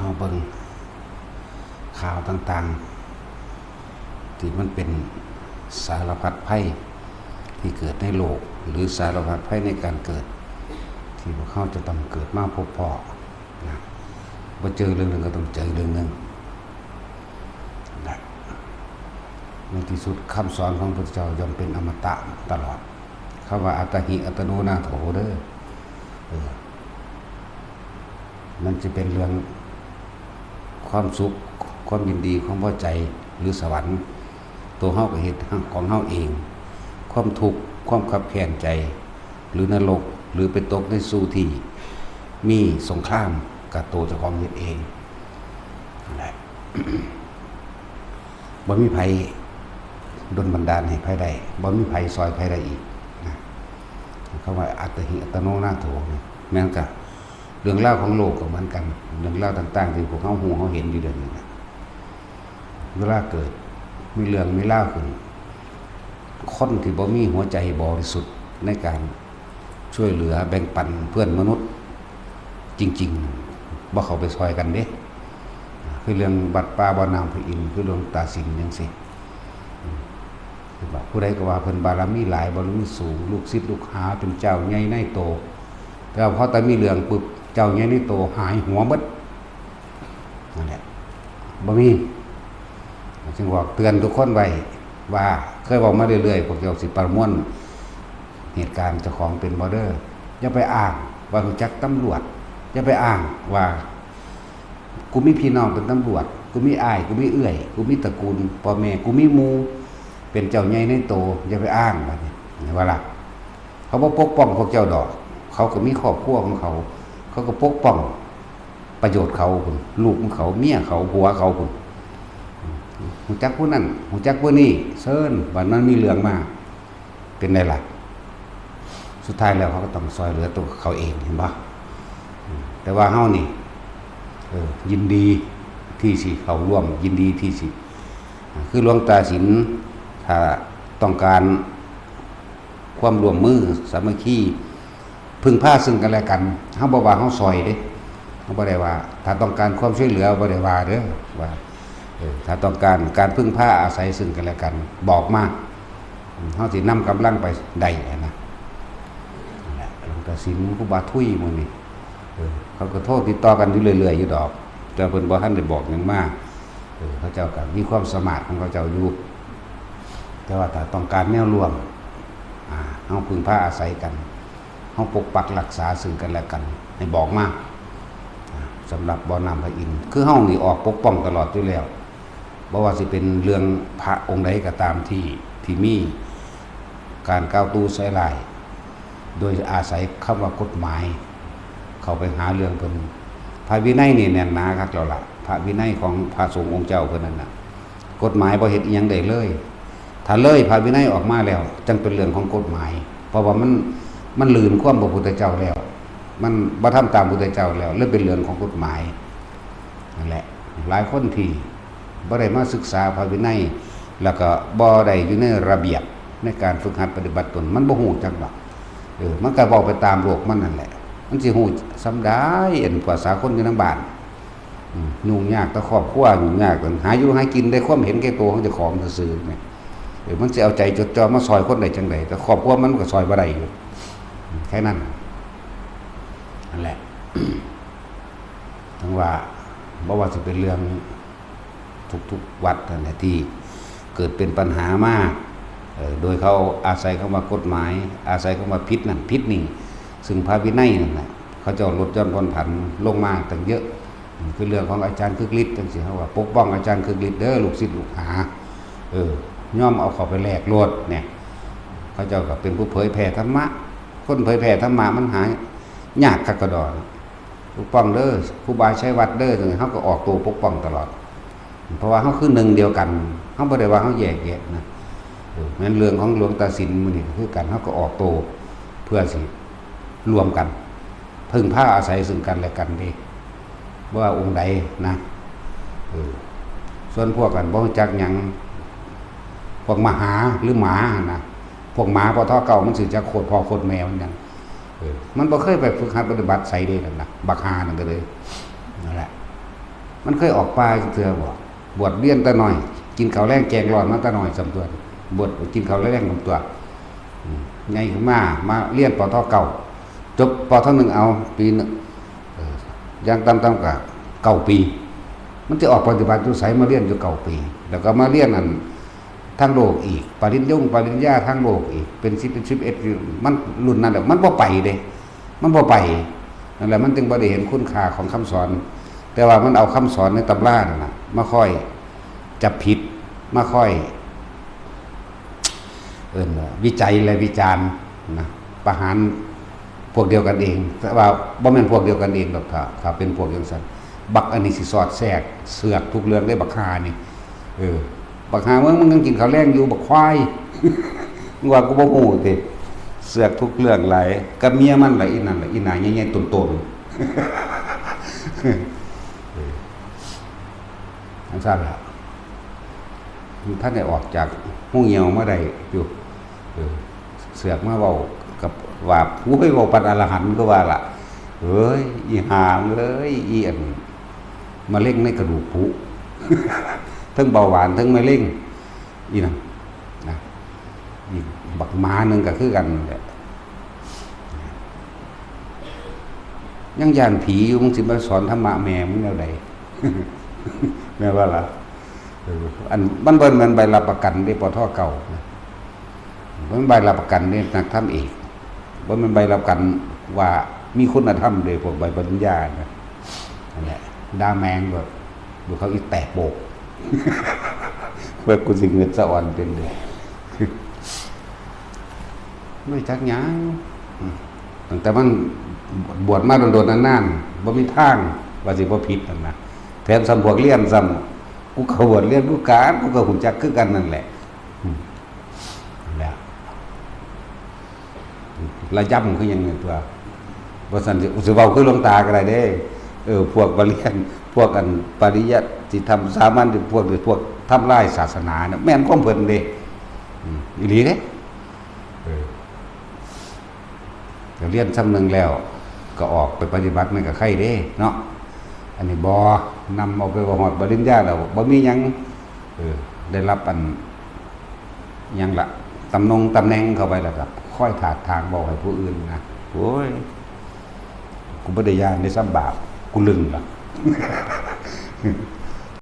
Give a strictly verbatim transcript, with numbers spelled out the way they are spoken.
มาเบิ่งข่าวต่างๆ ที่มันเป็นสารพัดภัยที่เกิดในโลก หรือสารพัดภัยในการเกิด ที่พวกเขาจะต้องเกิดมาพบพ้อนะ บ่เจอเรื่องหนึ่งก็ต้องเจอเรื่องหนึ่งนะ ในที่สุดคำสอนของพระพุทธเจ้าย่อมเป็นอมตะตลอด คำว่าอัตตาหิอัตโนนาโถเด้อ เออ มันจะเป็นเรื่องความสุข ความยินดี ความพอใจ หรือสวรรค์ ตัวเฮาก็เฮ็ดของเฮาเอง ความทุกข์ ความคับแค้นใจ หรือนรก หรือไปตกในสู่ที่มีสงคราม กับตัวเจ้าของเฮ็ดเองนั่นแหละ บ่มีไผดลบันดาลให้ไผได้ บ่มีไผซอยไผได้อีกนะ คำว่าอัตตาหิอัตโนนาโถนี่ แม่นกะเรื่องราวของโลกก็เหมือนกัน เรื่องราวต่างๆ ที่พวกเฮาฮู้เฮาเห็นอยู่เดี๋ยวนี้นะ เวลาเกิดมีเรื่องมีราวขึ้น คนที่บ่มีหัวใจบริสุทธิ์ในการช่วยเหลือแบ่งปันเพื่อนมนุษย์ จริงๆ บ่เข้าไปซอยกันเด้ คือเรื่องวัดป่าบ่อน้ำพระอินทร์ คือหลวงตาสินจั่งซี้ คือว่าผู้ใดก็ว่าเพิ่นบารมีหลาย บารมีสูง ลูกศิษย์ลูกหาเป็นเจ้าใหญ่นายโต แต่ว่าพอแต่มีเรื่องปุ๊บ เจ้าใหญ่นายโตหายหัวหมด นั่นแหละ บ่มี จึงบอกเตือนทุกคนไว้ว่า เคยเว้ามาเรื่อยๆ พวกเจ้าสิประมวลเหตุการณ์เจ้าของเป็นบ่เด้อ อย่าไปอ้างว่ารู้จักตำรวจ อย่าไปอ้างว่า กูมีพี่น้องเป็นตำรวจ กูมีอ้าย กูมีเอื้อย กูมีตระกูล พ่อแม่ กูมีหมู่เป็นเจ้าใหญ่นายโต อย่าไปอ้างบัดนี้ ว่าล่ะ เขาบ่ปกป้องพวกเจ้าดอก เขาก็มีครอบครัวของเขา เขาก็ปกป้องประโยชน์เขาพุ้น ลูกของเขา เมียเขา ผัวเขาพุ้น ฮู้จักผู้นั้น ฮู้จักผู้นี้ เซิ่น บัดมันมีเรื่องมา เป็นไดล่ะ สุดท้ายแล้วเขาก็ต้องซอยเหลือตัวเขาเอง เห็นบ่ อืม แต่ว่าเฮานี่ เออ ยินดีที่สิเข้าร่วม ยินดีที่สิ อ่า คือหลวงตาสิน ถ้าต้องการความร่วมมือสามัคคี พึ่งพาซึ่งกันและกัน เฮาบ่ว่าเฮาซอยเด้ เฮาบ่ได้ว่า ถ้าต้องการความช่วยเหลือ บ่ได้ว่าเด้อ ว่า เออ ถ้าต้องการการพึ่งพาอาศัยซึ่งกันและกัน บอกมา อืม เฮาสินำกำลังไปได้หั้นนะ นั่นแหละ หลวงตาสิน ครูบาทุยหมู่นี้ เออ เขาก็โทรติดต่อกันอยู่เรื่อยๆ อยู่ดอก แต่เพิ่นบ่ทันได้บอกหยังมา เออ เขาเจ้าก็มีความสามารถของเขาเจ้าอยู่ แต่ว่าถ้าต้องการแนวร่วม อ่า เฮาพึ่งพาอาศัยกัน เฮาปกปักรักษาซึ่งกันและกัน ให้บอกมา อ่า สำหรับบ่อน้ำพระอินทร์ คือเฮานี่ออกปกป้องตลอดอยู่แล้ว บ่ว่าสิเป็นเรื่องพระองค์ใดก็ตามที่ ที่มีการกล่าวตู่ใส่ร้าย โดยอาศัยคำว่ากฎหมาย เข้าไปหาเรื่องเพิ่น พระวินัยนี่แน่นหนาคักแล้วล่ะ พระวินัยของพระสงฆ์องค์เจ้าเพิ่นนั่นน่ะ กฎหมายบ่เฮ็ดอิหยังได้เลย ถ้าเลยพระวินัยออกมาแล้ว จั่งเป็นเรื่องของกฎหมาย เพราะว่ามัน มันลื่นความพระพุทธเจ้าแล้ว มันบ่ทำตามพระพุทธเจ้าแล้ว เลยเป็นเรื่องของกฎหมาย นั่นแหละ หลายคนที่บ่ได้มาศึกษาพระวินัย แล้วก็บ่ได้อยู่ในระเบียบในการฝึกหัดปฏิบัติตน มันบ่ฮู้จักดอก เออ มันก็เว้าไปตามโลกมันนั่นแหละ มันสิฮู้ส่ำใด อันภาษาคนอยู่นำบ้าน อืม ยุ่งยากต่อครอบครัว ยุ่งยากต่อหาอยู่หากิน ได้ความเห็นแก่ตัวของเจ้าของซื่อๆ เนี่ย เออ มันสิเอาใจจดจ่อมาซอยคนได้จั่งใด แต่ครอบครัวมันก็ซอยบ่ได้อยู่ อืม แค่นั้น นั่นแหละ ถึงว่า บ่ว่าสิเป็นเรื่องทุกๆวัดนั่นแหละ ที่เกิดเป็นปัญหามา เอ่อ โดยเขาอาศัยคำว่ากฎหมาย อาศัยคำว่าผิดนั่นผิดนี่ ซึ่งพระวินัยนั่นแหละ เขาเจ้าลดหย่อนผ่อนผันลงมาตั้งเยอะ อืม คือเรื่องของอาจารย์คึกฤทธิ์จั่งซี้ เขาว่าปกป้องอาจารย์คึกฤทธิ์เด้อ ลูกศิษย์ลูกหา เออ ยอมเอาเข้าไปแลกโลดเนี่ย เขาเจ้าก็เป็นผู้เผยแผ่ธรรมะ คนเผยแผ่ธรรมะมันหายากคักกะดอ ปกป้องเด้อ ครูบาชัยวัฒน์เด้อ จั่งซี้ เฮาก็ออกตัวปกป้องตลอด เพราะว่าเฮาคือหนึ่งเดียวกัน เฮาบ่ได้ว่าเฮาแยกแยะนะ เออ แม่นเรื่องของหลวงตาสินมื้อนี้ก็คือกัน เฮาก็ออกตัวเพื่อสิรวมกัน พึ่งพาอาศัยซึ่งกันและกันเด้ บ่ว่าองค์ใดนะ เออ ส่วนพวกกันบ่รู้จักหยัง พวกมหาหรือหมานะ พวกหมา ปท เก้า มันสิจักโคตรพ่อโคตรแม่มันหยัง เออ มันบ่เคยไปฝึกหัดปฏิบัติไสเด้นั่นน่ะ บักห่านั่นก็เลย นั่นแหละ มันเคยออกป่าจักเทื่อบ่ บวชเรียนแต่น้อย กินข้าวแลงแกงร้อนมาแต่น้อยส่ำตั๊ว บวชกินข้าวแลงส่ำตั๊ว อืม ใหญ่ขึ้นมา มาเรียน ป.ท. เก้า จบ ป.ท. หนึ่ง เอา ปีหนึ่ง เออ อย่างต่ำๆ ก็เก้าปี มันสิออกปฏิบัติอยู่ไส มาเรียนอยู่เก้าปี แล้วก็มาเรียนอัน ทางโลกอีก ปริญญงปริญญาทางโลกอีก เป็นสิบ เป็นสิบเอ็ดอยู่ มันรุ่นนั้นแหละ มันบ่ไปเด้ มันบ่ไป นั่นแหละ มันจึงบ่ได้เห็นคุณค่าของคำสอน แต่ว่ามันเอาคำสอนในตำรานั่นน่ะ มาค่อยจับผิด มาค่อย เอิ้นว่าวิจัยและวิจารณ์นะ ประหารพวกเดียวกันเอง แต่ว่าบ่แม่นพวกเดียวกันเองดอก ถ้า ถ้าเป็นพวกจั่งซั้น บักอันนี้สิสอดแทรกเสือกทุกเรื่องเด้ บักห่านี่ เออ บักห่ามึง มึงยังกินข้าวแลงอยู่ บักควาย มึงว่ากูบ่ฮู้ติ เสือกทุกเรื่องหลาย กับเมียมันล่ะ อีนั่นล่ะ อีหน้าใหญ่ๆ โตนๆ เออ จั่งซั้นล่ะ มันทันได้ออกจากโฮงเหี่ยวมาได้อยู่ เออ เสือกมาเว้ากับว่า โอ้ย เว้าปานอรหันต์ก็ว่าล่ะ เอ้ย อีห่าเอ้ย อีอัน มะเร็งในกระดูกผุ ทั้งเบาหวาน ทั้งมะเร็ง อีนั่นนะ อีกบักหมาหนึ่งก็คือกันนั่นแหละ ยังย้านผีอยู่ มึงสิมาสอนธรรมะแม่มึงแนวใด แม่นบ่ล่ะ เออ อัน มันบ่แม่นใบรับประกันเด้ ป.ท. เก้า นะ บ่แม่นใบรับประกันเด้ นักธรรมเอก บ่แม่นใบรับประกันว่ามีคุณธรรมเด้ พวกใบปริญญานะ นั่นแหละ ด่าแม่งแบบ ดูเขาอีแตกโบก เพื่อกูสิเงินสะออนเป็นเด้ บ่จักหยัง อืม ตั้งแต่มันบวชมาโดนๆ นานๆ บ่มีทางว่าสิบ่ผิดนั่นนะ แถมซ้ำพวกเรียนซ้ำ กูก็บวชเรียนคือกัน กูก็ฮู้จักคือกันนั่นแหละ อืม นั่นแหละ ระยำคือหยังนี่ตั๊ว บ่ซั้นสิ สิเว้าคือหลวงตาก็ได้เด้ เออ พวกบ่เรียน พวกอันปริยัติธรรมสามัญ พวก พวกทำลายศาสนาน่ะ แม่นความเพิ่นเด้ อืม อีหลีเด้ เออ ก็เรียนส่ำหนึ่งแล้ว ก็ออกไปปฏิบัติมันก็ไคเด้เนาะ อันนี้บ่ นำเอาไปบ่ฮอดปริญญาแล้ว บ่มีหยัง เออ ได้รับอัน หยังล่ะ ตำนงตำแหน่งเข้าไปแล้วก็คอยถากถางเว้าให้ผู้อื่นนะ โอ้ย กูบ่ได้ย้านเด้ ซ้ำบาป กูลึงล่ะ